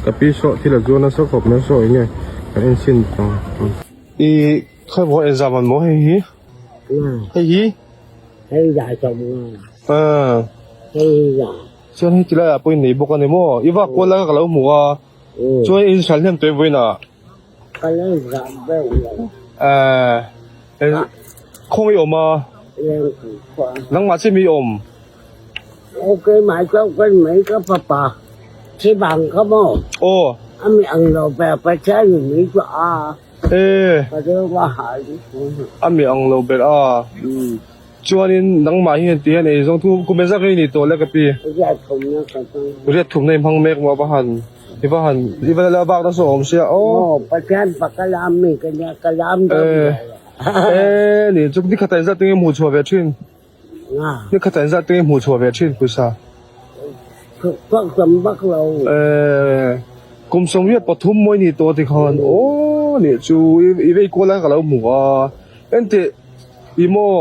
Ka pi saw thil a zuan nasa khawp mai saw enge kan en chhin ang. I khawi maw exam an maw hei hi hei hi hei zah sawm nga hei hi zah chuan hei tilai ah pawh in nei bawk a ni maw i vak kual lai kha ka lo hmu a chuan in hral hnem tawh em vawiin ah ka lo zah deuh lo eh khawnge i awm a nangmah chiah mi i awm. Aw keimah chauh kan mai ka fapa thi bang kha maw? Aw. A mi ang lo ber Pathian in min tuah a. E. Ka rilru a hah lutuk. A mi ang lo ber a. Chuanin nangmah hi heti hian ei zawng thu kum engzat nge i nih tawh le ka pi? Riat thumna ka hmang. Riat thumna i hmang mek maw va han i va han i va la vak nasa awm sia aw. Aw Pathian pa ka lam mi ka nia ka lam deuh lo. E ni chu ni khat ah engzat nge hmuh chhuah ve thin? Ni khat ah engzat nge hmuh chhuah ve thin pawisa? Thawk tam vak lo. Eh, kum 83 mawi ni tawh tikhan aw nih chu i vei kual lai ka lo hmu a. Enteh i maw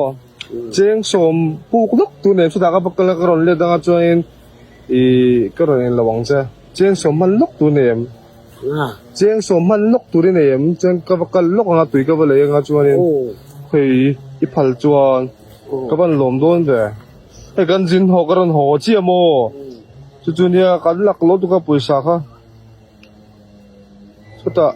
cheng sawm puk lawk tu nen chutah ka va kal a ka rawn let anga chuanin i ka rawn en lo ang che. Cheng sawm hman lawk tu nei em? Cheng sawm hman lawk tur i nei em? Chuan ka va kal lawk anga tui ka va lei anga chuanin hei i phal chuan ka van lawm dawn ve. Hei kan zin haw ka rawn haw chiah maw? Chu chu nia kan lak lo tuk a pawisa kha. Chutah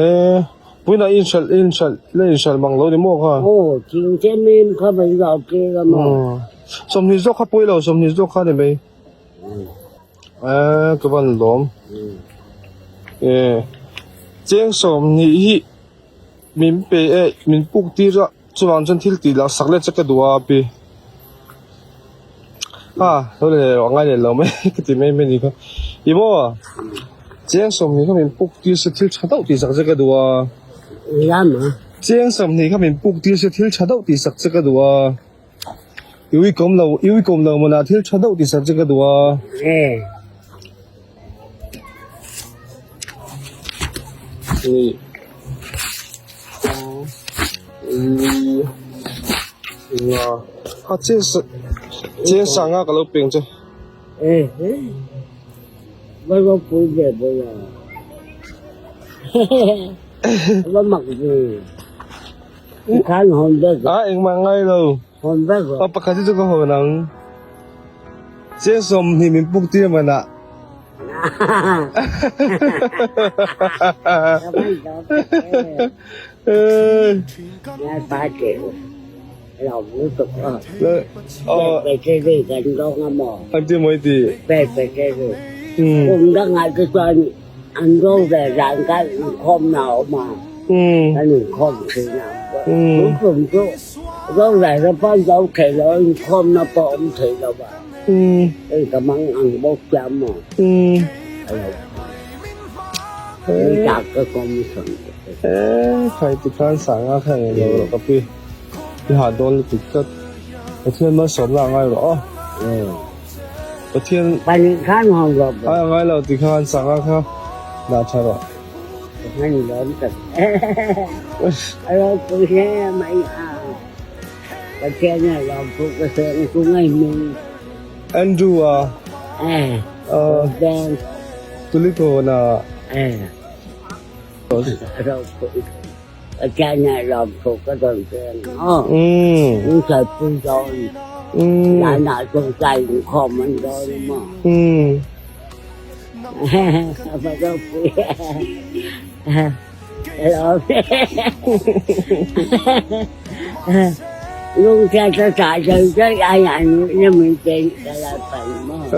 eh puinah i inhralh i inhralh la inhralh mang lo ni maw kha? Aw thing te mim kha mai lo tir a maw? 20 zawk kha pawi lo 20 zawk kha ni mai. Eh ka van lawm. Eh cheng 20 hi min pe e min puk tir a. Chuvang chuan thil tih lah sak let che ka duh a pi. Ha, lo le a ngai leh lo mai ka ti mai mai ni kha. I maw? Cheng 20 kha min puk tir se thil tha deuh tih sak che ka duh a. Lam a? Cheng 20 kha min puk tir se thil tha deuh tih sak che ka duh a. I uikawm lo, i uikawm lo maw lah thil tha deuh tih sak che ka duh a. Eh. Ni. Chiang sanga ka lo peng che. A engmah ngai lo. A pakhat hi chu ka hawn ang. Chiang 20 min puk tir manah. An ti mawi ti. Hei ka mang ang bawk che a maw? Hei tak ka commission te. Eh, khai ti khan sanga kha eng lo rawh ka pi. I ha dawn lutuk tlat. Pathian malsawm la ngai rawh aw. Pathian Pahnih khan hawn rawh. Ai a ngai lo ti khan sanga kha dah tha rawh. Hman lawm tak. A ropui hle mai a. Pathian a lawmthu ka sawi ang chu ngaihming. Andrew a. Eh. Ben. Tuliko na. Eh. Pathian a lawmthu ka sawi ang aw. Mm. In sawi pui dawn. Mm. Zanah tawngtai inkhawm an dawn a maw. Mm. A va ropui. Lungchhiat a tah deuh deuh ai an na min pe ka la pan maw?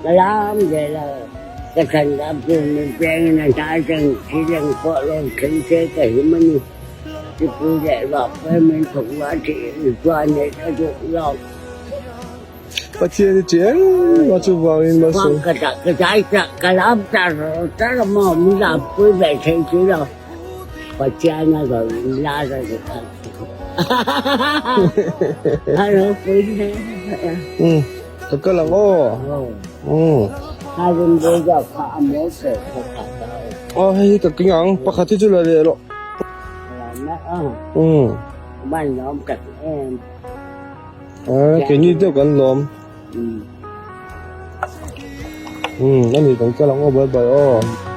Ka lam zel a, ka thlan lam chu min peng in a hnai teng thil eng pawh rawn thleng se ka him a ni. Chupui leh vak pawh min thawk ruah tih chuan neih ka duh lo. Pathian i ṭih eng a chuvangin malsawm. Ka tak ka zai tak ka lam tar tar maw min lam pui ve thei si lo. Pathian a rawn lar a ni kha. A ropui hle. Um, ka kal ang aw. Um. A rin bul zawk kha a mawi ber kha kha ka. Aw hei hi ka keng ang, pakhat hi chu la leh rawh. Um. Ban lawm tak em. Keini deuh kan lawm. Umm a ni kan kal ang aw bye bye aw.